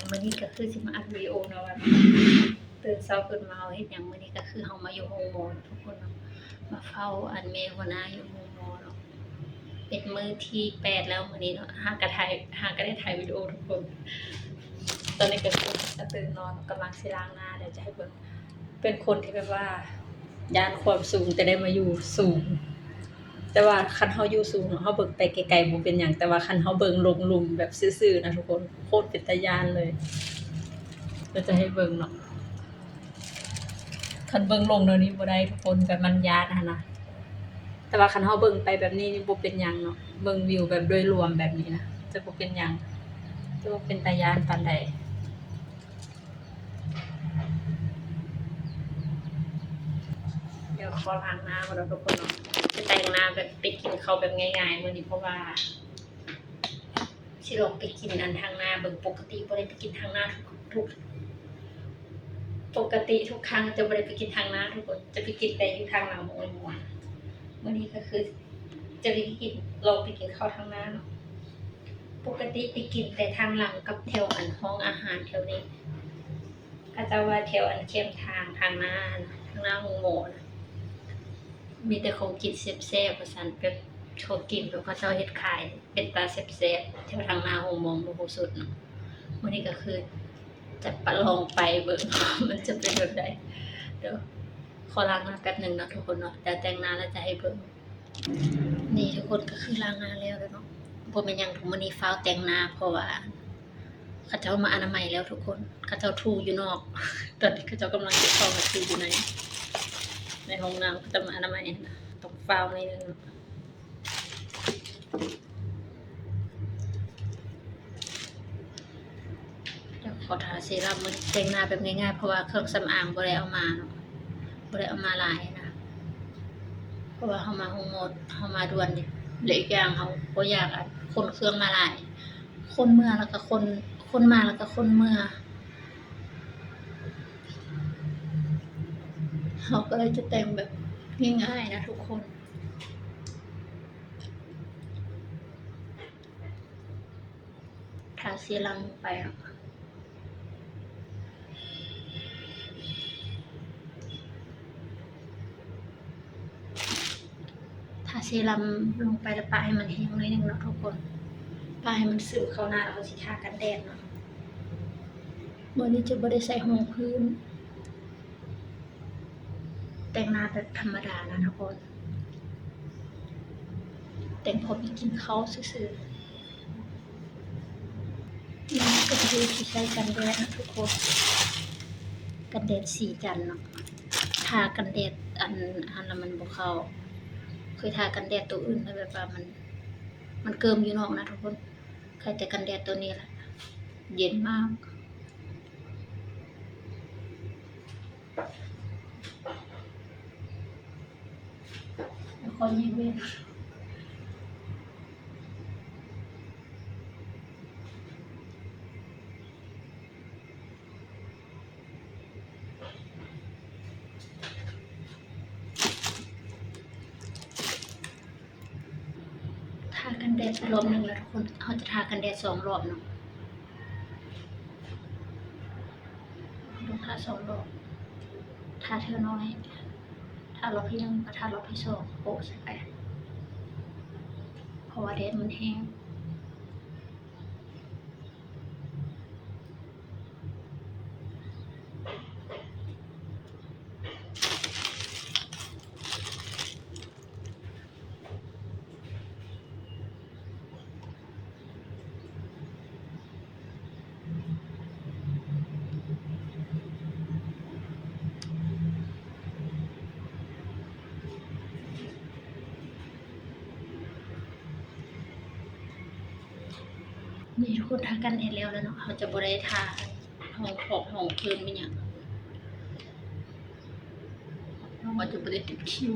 ມື້ນີ້ກໍຄືຊິມາອັດວິດີໂອເນາະ ວ່າຕື່ນເຊົ້າຂຶ້ນມາເຮົາເຮັດຫຍັງ. ມື້ນີ້ກໍຄືເຮົາມາຢູ່ໂຮງໝໍທຸກຄົນເນາະ ມາເຝົ້າອັນແມ່ຫົວໜ້າຢູ່ໂຮງໝໍເນາະ. ເປັນມື້ທີແປດແລ້ວມື້ນີ້ເນາະ ຫາກະຖ່າຍ ຫາກະໄດ້ຖ່າຍວິດີໂອທຸກຄົນ. ຕອນນີ້ກໍຄືກະຕື່ນນອນ ກຳລັງຊິລ້າງໜ້າ ດຽວຈະໃຫ້ເບິ່ງ. ເປັນຄົນທີ່ແບບວ່າຢ້ານຄວາມສູງ ແຕ່ໄດ້ມາຢູ່ສູງ. ແຕ່ວ່າຄັນເຮົາຢູ່ສູງເນາະ ເຮົາເບິ່ງໄປໄກໆບໍ່ເປັນຫຍັງ, ແຕ່ວ່າຄັນເຮົາເບິ່ງລົງລຸ່ມແບບຊື່ໆນະທຸກຄົນ ໂຄດເປັນຕາຢ້ານເລີຍ. ດຽວຈະໃຫ້ເບິ່ງເນາະ ຄັນເບິ່ງລົງແນວນີ້ບໍ່ໄດ້ທຸກຄົນ ແບບມັນຢ້ານຫັ້ນນະ. ແຕ່ວ່າຄັນເຮົາເບິ່ງໄປແບບນີ້ນີ້ບໍ່ເປັນຫຍັງເນາະ, ເບິ່ງວິວແບບໂດຍລວມແບບນີ້ນະ ຈະບໍ່ເປັນຫຍັງ ຈະບໍ່ເປັນຕາຢ້ານປານໃດ. ດຽວຂໍລ້າງໜ້າກ່ອນເນາະທຸກຄົນເນາະ. ຈະແຕ່ງໜ້າແບບໄປກິນເຂົ້າແບບງ່າຍໆມື້ນີ້ ເພາະວ່າຊິລອງໄປກິນອັນທາງໜ້າເບິ່ງ. ປົກກະຕິບໍ່ໄດ້ໄປກິນທາງໜ້າທຸກ ທຸກ ປົກກະຕິທຸກຄັ້ງຈະບໍ່ໄດ້ໄປກິນທາງໜ້າທຸກຄົນ ຈະໄປກິນແຕ່ຢູ່ທາງຫຼັງໂຮງໝໍ. ມື້ນີ້ກໍຄືຈະໄປກິນ ລອງໄປກິນເຂົ້າທາງໜ້າເນາະ. ປົກກະຕິໄປກິນແຕ່ທາງຫຼັງກັບແຖວອັນຫ້ອງອາຫານແຖວນີ້. ເຂົາເຈົ້າວ່າແຖວອັນແຄມທາງ ທາງໜ້າ ທາງໜ້າໂຮງໝໍນະ ມີແຕ່ຂອງກິນແຊບໆ ວ່າຊັ້ນ. ແບບຂອງກິນແບບເຂົາເຈົ້າເຮັດຂາຍເປັນຕາແຊບໆ ແຖວທາງໜ້າໂຮງໝໍບໍ່ຮູ້ສຸດເນາະ. ມື້ນີ້ກໍຄືຈະປະລອງໄປເບິ່ງ ມັນຈະເປັນແບບໃດ. ດຽວຂໍລ້າງໜ້າແປັບໜຶ່ງເນາະທຸກຄົນເນາະ ດຽວແຕ່ງໜ້າແລ້ວຈະໃຫ້ເບິ່ງ. ນີ້ທຸກຄົນ ກໍຄືລ້າງໜ້າແລ້ວເນາະ. ບໍ່ແມ່ນຫຍັງດອກ ມື້ນີ້ຟ້າວແຕ່ງໜ້າ ເພາະວ່າເຂົາເຈົ້າມາອະນາໄມແລ້ວທຸກຄົນ. ເຂົາເຈົ້າຖູຢູ່ນອກ ຕອນນີ້ເຂົາເຈົ້າກຳລັງເກັບຂອງມາຖູຢູ່ໃນ ໃນຫ້ອງນ້ຳ. ເຂົາເຈົ້າມາອະນາໄມຫັ້ນນະ ຕ້ອງຟ້າວໜ້ອຍໜຶ່ງ. ດຽວຂໍທາເຊຣັມ ມື້ນີ້ແຕ່ງໜ້າແບບງ່າຍໆ ເພາະວ່າເຄື່ອງສຳອາງບໍ່ໄດ້ເອົາມາເນາະ ບໍ່ໄດ້ເອົາມາຫຼາຍນະ ເພາະວ່າເຮົາມາໂຮງໝໍ ເຮົາມາດ່ວນເດ ແລະ ອີກຢ່າງເຮົາບໍ່ຢາກ ອັນ ຂົນເຄື່ອງມາຫຼາຍ ຂົນເມືອແລ້ວກໍຂົນ ຂົນມາແລ້ວກໍຂົນເມືອ. ເຮົາກໍເລີຍຈະແຕ່ງແບບງ່າຍໆນະທຸກຄົນ. ທາເຊຣັມລົງໄປເນາະ ທາເຊຣັມລົງໄປແລ້ວປະໃຫ້ມັນແຫ້ງໜ້ອຍໜຶ່ງເນາະທຸກຄົນ ປະໃຫ້ມັນຊຶມເຂົ້າໜ້າ ແລ້ວເຮົາຊິທາກັນແດດເນາະ. ມື້ນີ້ຈະບໍ່ໄດ້ໃສ່ຮອງພື້ນ ແຕ່ງໜ້າແບບທຳມະດານະທຸກຄົນ ແຕ່ງພໍໄປກິນເຂົ້າຊື່ໆ. ນີ້ກໍຄືຊິໃຊ້ກັນແດດນະທຸກຄົນ ກັນແດດສີຈັນເນາະ. ທາກັນແດດອັນ ອັນນັ້ນມັນບໍ່ເຂົ້າ ເຄີຍທາກັນແດດໂຕອື່ນແລ້ວແບບວ່າມັນ ມັນເກີມຢູ່ນອກນະທຸກຄົນ. ໃຊ້ແຕ່ກັນແດດໂຕນີ້ລະ ເຢັນມາກ. ທາກັນແດດໄປລອບໜຶ່ງແລ້ວທຸກຄົນ ເຮົາຈະທາກັນແດດສອງລອບເນາະ ຕ້ອງທາສອງລອບ ທາເທື່ອໜ້ອຍ ທາລອບທີໜຶ່ງ ກໍທາລອບທີສອງ ໂປະໃສ່ໄປ ເພາະວ່າແດດມັນແຮງ. ນີ້ທຸກຄົນ ທາກັນແດດແລ້ວແລ້ວເນາະ ເຮົາຈະບໍ່ໄດ້ທາຮອງພອກຮອງພື້ນອີ່ຫຍັງ ເຮົາວ່າຈະບໍ່ໄດ້ຕິດຄິວ.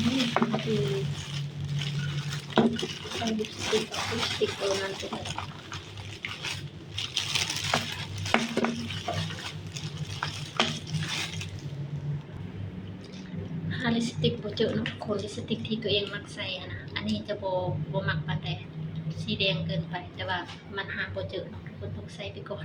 ນີ້ຄືໃສ່ລິບສະຕິກ ເອົາລິບສະຕິກໂຕນັ້ນໄປເລີຍ. ຫາລິບສະຕິກບໍ່ເຈີເນາະທຸກຄົນ ລິບສະຕິກທີ່ຕົວເອງມັກໃສ່ຫັ້ນນະ ອັນນີ້ຈະບໍ່ ບໍ່ມັກປານໃດ ຊິ ສີແດງເກີນໄປ, ແຕ່ວ່າມັນຫາບໍ່ເຈີເນາະ, ທຸກຄົນຕ້ອງໃສ່ໄປກ່ອນ.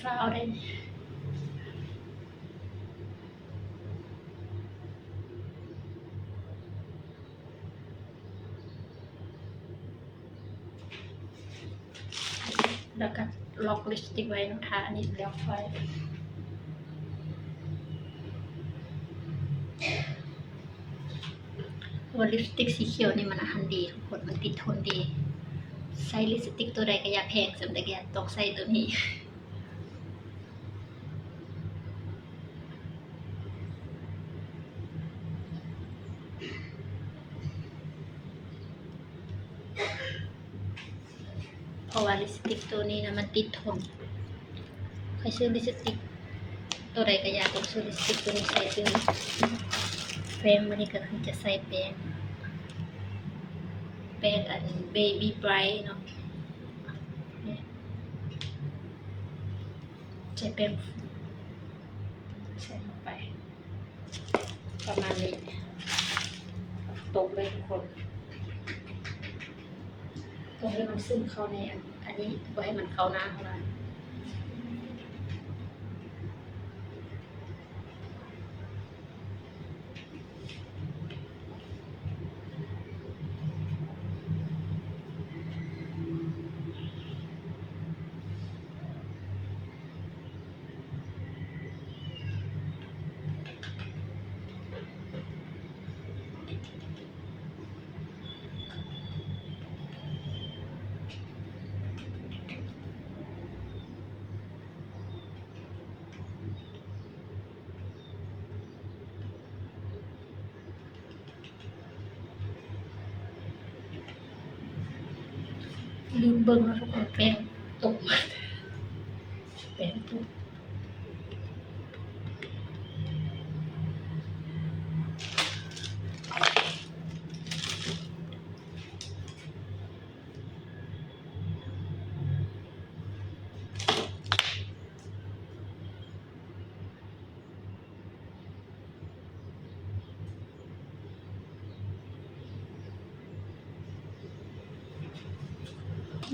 ຟ້າວໄດ້. ແລ້ວກໍລັອກລິບສະຕິກໄວ້ເນາະ, ທາອັນນີ້ແລ້ວຄ່ອຍ ເພາະວ່າລິບສະຕິກສີຂຽວນີ້ມັນອັນນັ້ນດີທຸກຄົນ, ມັນຕິດທົນດີ. ໃຊ້ລິບສະຕິກຕົວໃດກໍຢ່າແພງສ່ຳໃດກໍຢ່າ, ຕ້ອງໃຊ້ຕົວນີ້. ເພາະວ່າລິບສະຕິກໂຕນີ້ນະ ມັນຕິດທົນ. ຂ້ອຍຊື້ລິບສະຕິກໂຕໃດກໍຢ່າ ຕ້ອງຊື້ລິບສະຕິກໂຕນີ້ໃສ່ຕື່ມ. ແປ້ງມື້ນີ້ກໍຄືຈະໃສ່ແປ້ງ ແປ້ງອັນ Baby Bright ເນາະ. ໃສ່ແປ້ງ ໃສ່ລົງໄປ ປະມານນີ້ ຕົບເລີຍທຸກຄົນ. ຕ້ອງໃຫ້ມັນຊຶມເຂົ້າໃນອັນ ອັນນີ້ ບໍ່ໃຫ້ມັນເຂົ້າໜ້າເທົ່ານັ້ນ. ລືມເບິ່ງເນາະທຸກຄົນ ແປ້ງຕົກ ແປ້ງຕົກ.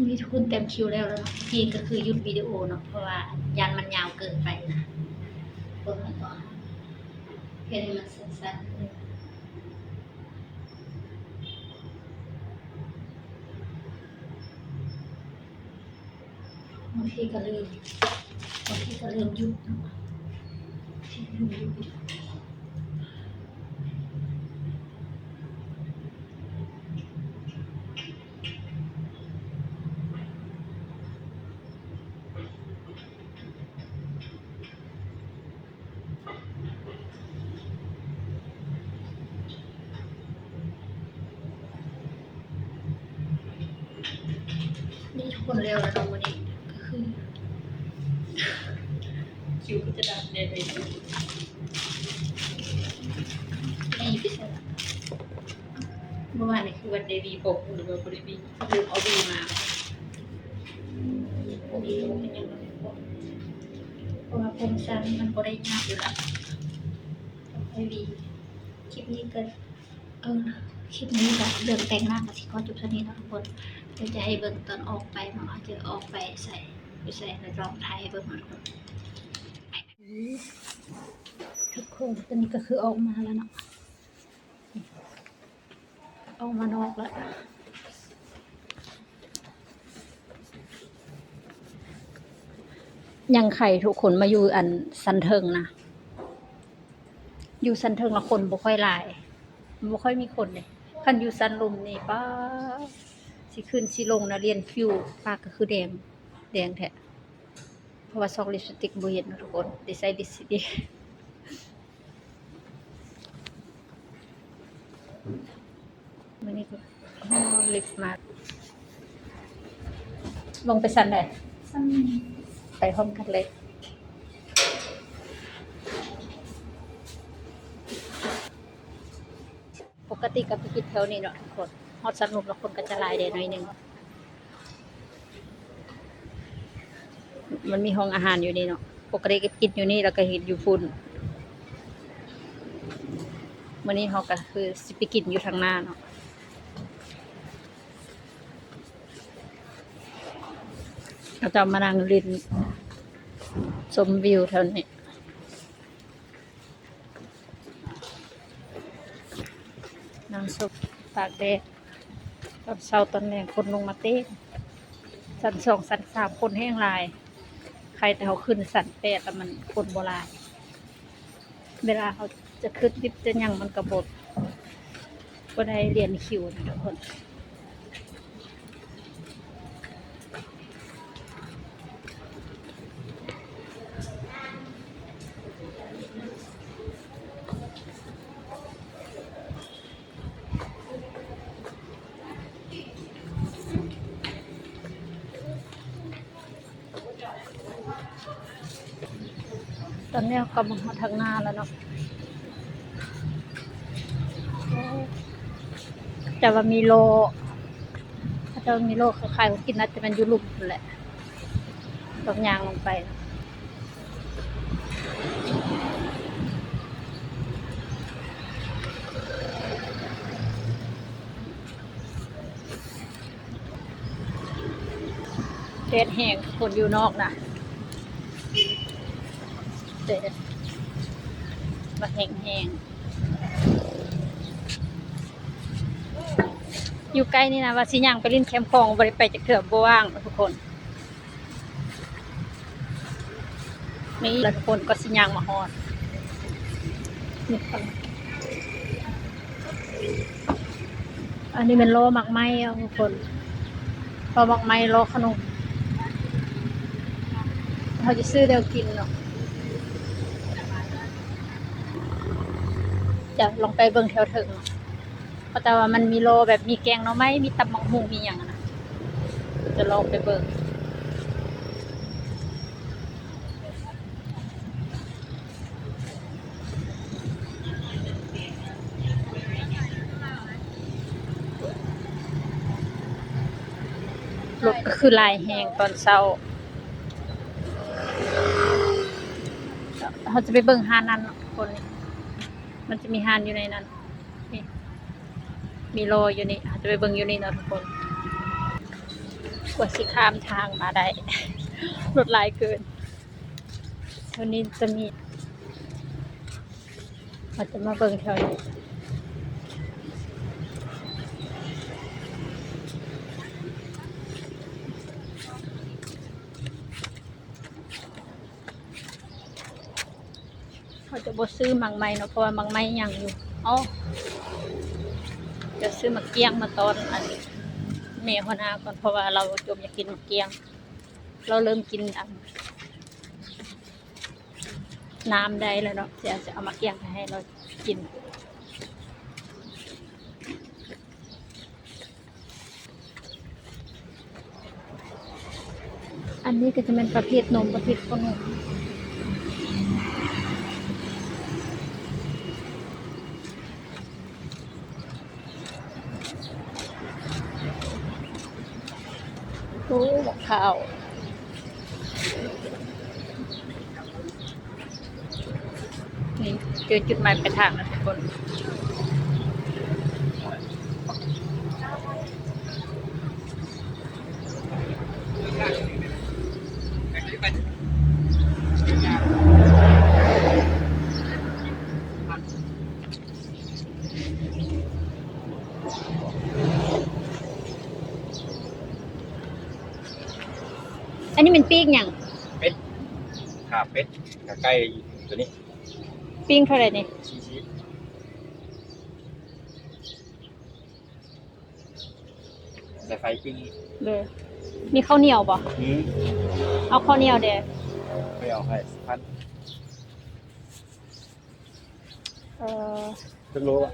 ນີ້ທຸກຄົນແຕ້ມຄິວແລ້ວ ແລ້ວເນາະ. ເມື່ອກີ້ກໍຄືຢຸດວິດີໂອເນາະ ເພາະວ່າຢ້ານມັນຍາວເກີນໄປນະ. ເບິ່ງມັນກ່ອນ ເຮັດໃຫ້ມັນສັ້ນໆ. ບາງທີກໍລືມ ບາງທີກໍລືມຢຸດເນາະ ລືມຢຸດ. ນີ້ທຸກຄົນ ແລ້ວແລ້ວເນາະມື້ນີ້ ກໍຄື ຄິວກໍຈະດັບແດ່ເລີຍ. ໄດ້ໄປໃສລະ? ເມື່ອວານນີ້ຄືວ່າໄດ້ຫວີຜົມ ຫຼືວ່າບໍ່ໄດ້ຫວີ ລືມເອົາຫວີມາ. ບໍ່ມີຜົມເປັນຫຍັງດອກ ເພາະວ່າຜົມສັ້ນມັນບໍ່ໄດ້ຍາກຢູ່ລະ ຕ້ອງໃຫ້ຫວີ. ຄລິບນີ້ກໍ ເອີ ຄລິບນີ້ກໍເລື່ອງແຕ່ງໜ້າກໍຊິຂໍຈົບເທົ່ານີ້ເນາະທຸກຄົນ. ດຽວຈະໃຫ້ເບິ່ງຕອນອອກໄປເນາະ ເຮົາຈະອອກໄປໃສ ຢູ່ໃສ ແລ້ວລອງຖ່າຍໃຫ້ເບິ່ງເນາະທຸກຄົນ. ທຸກຄົນ ຕອນນີ້ກໍຄືອອກມາແລ້ວເນາະ. ອອກມານອກລະ ຍັງໄຄທຸກຄົນ ມາຢູ່ອັນຊັ້ນເທິງນະ ຢູ່ຊັ້ນເທິງລະຄົນບໍ່ຄ່ອຍຫຼາຍ ບໍ່ຄ່ອຍມີຄົນເດ້. ຄັນຢູ່ຊັ້ນລຸ່ມນີ້ ປ້າ ຊິຂຶ້ນຊິລົງນະ ລຽນຄິວ ປາກກໍຄືແດງ ແດງແທ້ ເພາະວ່າຊອກລິບສະຕິກບໍ່ເຫັນເນາະທຸກຄົນ ໄດ້ໃຊ້ລິບສະຕິກ ມື້ນີ້ກໍ ອໍ ລິບມາ ລົງໄປຊັ້ນໃດ? ຊັ້ນ ໄປພ້ອມກັນເລີຍ. ປົກກະຕິກໍໄປກິນແຖວນີ້ເນາະທຸກຄົນ ຮອດຊັ້ນລຸ່ມແລ້ວຄົນກໍຈະຫຼາຍແດ່ໜ້ອຍໜຶ່ງ. ມັນມີຫ້ອງອາຫານຢູ່ນີ້ເນາະ ປົກກະຕິກໍກິນຢູ່ນີ້ ແລ້ວກໍເຮັດຢູ່ພຸ້ນ. ມື້ນີ້ເຮົາກໍຄືຊິໄປກິນຢູ່ທາງໜ້າເນາະ ເຂົາເຈົ້າມານັ່ງຫຼິ້ນຊົມວິວແຖວນີ້. ນັ່ງຊົມຕາກແດດ ຕອນເຊົ້າຕອນແລງຄົນລົງມາເຕັມ ຊັ້ນສອງຊັ້ນສາມຄົນແຮງຫຼາຍ ໄຄແຕ່ເຮົາຂຶ້ນຊັ້ນແປດແລ້ວມັນຄົນບໍ່ຫຼາຍ ເວລາເຮົາຈະຂຶ້ນລິບຈະຫຍັງມັນກໍບໍ່ ບໍ່ໄດ້ລຽນຄິວນະທຸກຄົນ. ຕອນນີ້ເຮົາກໍມາຮອດທາງໜ້າແລ້ວເນາະ ແຕ່ວ່າມີລໍ້ ເຂົາເຈົ້າມີລໍ້ຂາຍຂອງກິນ ອາດຈະແມ່ນຢູ່ລຸ່ມພຸ້ນແຫຼະ ຕ້ອງຍ່າງລົງໄປ. ແດດແຮງ ຄົນຢູ່ນອກນະ ແດດບັກແຮງໆ ຢູ່ໃກ້ນີ້ນະ ວ່າຊິຍ່າງໄປຫຼິ້ນແຄມຂອງ ບໍ່ໄດ້ໄປຈັກເທື່ອ ບໍ່ວ່າງທຸກຄົນ. ນີ້ແຫຼະທຸກຄົນ ກໍຊິຍ່າງມາຮອດ ອັນນີ້ແມ່ນລໍ້ໝາກໄມ້ເນາະທຸກຄົນ ລໍ້ໝາກໄມ້ ລໍ້ຂະໜົມ ເຮົາຈະຊື້ແນວກິນເນາະ ຈະລອງໄປເບິ່ງແຖວເທິງເນາະ. ເຂົາເຈົ້າວ່າມັນມີລໍ້ແບບມີແກງໜໍ່ໄມ້ ມີຕຳບັກຫຸ່ງ ມີຫຍັງຫັ້ນນະ ຈະລອງໄປເບິ່ງ. ລົດກໍຄືຫຼາຍແຮງຕອນເຊົ້າ ເຮົາຈະໄປເບິ່ງຮ້ານນັ້ນເນາະທຸກຄົນ ມັນຈະມີຮ້ານຢູ່ໃນນັ້ນ ນີ້ ມີລໍ້ຢູ່ນີ້ ເຮົາຈະໄປເບິ່ງຢູ່ນີ້ເນາະທຸກຄົນ ກວ່າຊິຂ້າມທາງມາໄດ້ ລົດຫຼາຍເກີນ. ແຖວນີ້ຈະມີ ເຮົາຈະມາເບິ່ງແຖວນີ້ ເຮົາຈະບໍ່ຊື້ໝາກໄມ້ເນາະ ເພາະວ່າໝາກໄມ້ຍັງຢູ່. ອໍ ຈະຊື້ໝາກກ້ຽງມາຕ້ອນອັນແມ່ຫົວໜ້າກ່ອນ ເພາະວ່າລາວຈົ່ມຢາກກິນໝາກກ້ຽງ ລາວເລີ່ມກິນອັນ ນ້ຳໄດ້ແລ້ວເນາະ ຊິເອົາໝາກກ້ຽງໄປໃຫ້ລາວກິນ. ອັນນີ້ກໍຈະແມ່ນປະເພດນົມ ປະເພດໂຄນົມ. ໂອ້ ໝາກພ້າວ ນີ້ ເຈີຈຸດໝາຍປາຍທາງແລ້ວທຸກຄົນ. ອັນນີ້ແມ່ນປີກຫຍັງ? ເປັດ ຂາເປັດ ຂາໄກ່ ຕົວນີ້. ປີ້ງເທົ່າໃດນີ້? ສີ່ສິບ. ໄປປີ້ງ. ໂດຍ. ມີເຂົ້າໜຽວບໍ່? ອືມ. ເອົາເຂົ້າໜຽວແດ່. ໄປເອົາໃຫ້ ສິບພັນ. ເອີ ເຄິ່ງໂລອະ?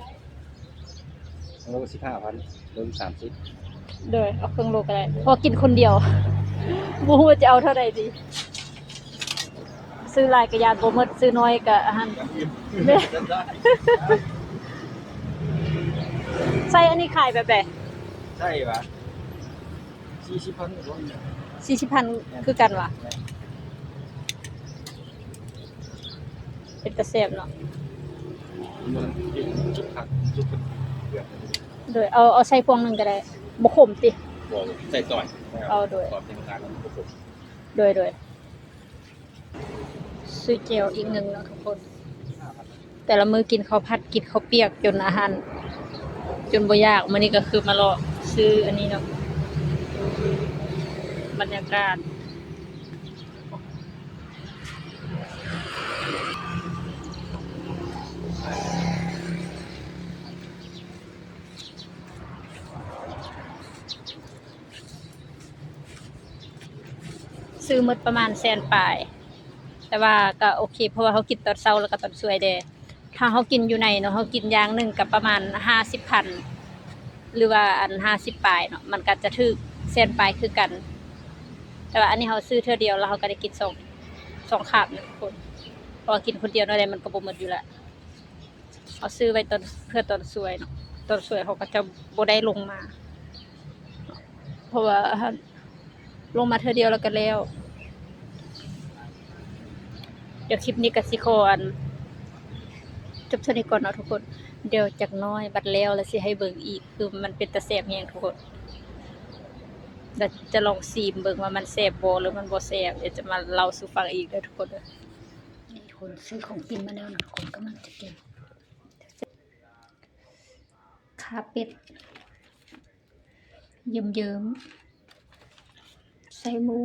ເຄິ່ງໂລສິບຫ້າພັນ ໂລສາມສິບ. ໂດຍ. ເອົາເຄິ່ງໂລກໍໄດ້ ເພາະວ່າກິນຄົນດຽວ ບໍ່ຮູ້ວ່າຈະເອົາເທົ່າໃດດີ. ຊື້ຫຼາຍກະຢ້ານບໍ່ໝົດ ຊື້ໜ້ອຍກະອັນນັ້ນ. ໃສ່ອັນນີ້ຂາຍແບບໃດ? ໃສ່ຫວາ ສີ່ສິບພັນ ສີ່ສິບພັນຄືກັນຫວາ? ແມ່ນ. ເປັນຕາແຊບເນາະ. ໂດຍ. ເອົາ ເອົາໃສ່ພວງໜຶ່ງກໍໄດ້. ບໍ່ຂົມຕິ? ບໍ່ ໃສ່ຕອນ. ເອົາ ໂດຍ. ຕອນເປັນການບໍ່ຂົມ. ໂດຍ ໂດຍ. ຊື້ແຈ່ວອີກໜຶ່ງເນາະທຸກຄົນ. ແຕ່ລະມື້ກິນເຂົ້າຜັດ ກິນເຂົ້າປຽກຈົນອາຫານ ຈົນບໍ່ຢາກ. ມື້ນີ້ກໍຄືມາເລາະຊື້ອັນນີ້ເນາະ ບັນຍາກາດ. ຊື້ໝົດປະມານແສນປາຍ ແຕ່ວ່າກໍໂອເຄ ເພາະວ່າເຮົາກິນຕອນເຊົ້າ ແລ້ວກໍຕອນສວຍແດ່. ຖ້າເຮົາກິນຢູ່ໃນເນາະ ເຮົາກິນຢ່າງໜຶ່ງກໍປະມານຫ້າສິບພັນ ຫຼືວ່າອັນຫ້າສິບປາຍເນາະ ມັນກໍຈະຖືກແສນປາຍຄືກັນ. ແຕ່ວ່າອັນນີ້ເຮົາຊື້ເທື່ອດຽວ ແລ້ວເຮົາກໍໄດ້ກິນສອງ ສອງຄາບນະທຸກຄົນ ເພາະວ່າກິນຄົນດຽວແນວໃດມັນກໍບໍ່ໝົດຢູ່ລະ. ເຮົາຊື້ໄວ້ຕອນ ເພື່ອຕອນສວຍເນາະ ຕອນສວຍເຮົາກໍຈະບໍ່ໄດ້ລົງມາ ເພາະວ່າ ລົງມາເທື່ອດຽວແລ້ວກໍແລ້ວ. ດຽວຄລິບນີ້ກໍຊິຂໍອັນ ຈົບເທົ່ານີ້ກ່ອນເນາະທຸກຄົນ. ດຽວຈັກໜ້ອຍບັດແລ້ວ ແລ້ວຊິໃຫ້ເບິ່ງອີກ ຄືມັນເປັນຕາແຊບແຮງທຸກຄົນ. ແລ້ວຈະລອງຊີມເບິ່ງວ່າມັນແຊບບໍ່ ຫຼືມັນບໍ່ແຊບ ດຽວຈະມາເລົ່າສູ່ຟັງອີກເດີທຸກຄົນເດີ. ນີ້ທຸກຄົນ ຊື້ຂອງກິນມາແລ້ວເນາະ ທຸກຄົນກຳລັງຈະກິນ. ຂາເປັດ ເຍິ້ມໆ ໃສ່ໝູ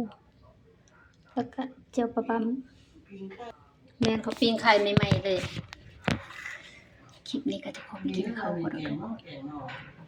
ແລ້ວກະແຈ່ວປາບຳ. ແມ່ນ ເຂົາປີ້ງຂາຍໃໝ່ໆເລີຍ. ຄລິບນີ້ກໍຈະຂໍກິນເຂົ້າກ່ອນເນາະ.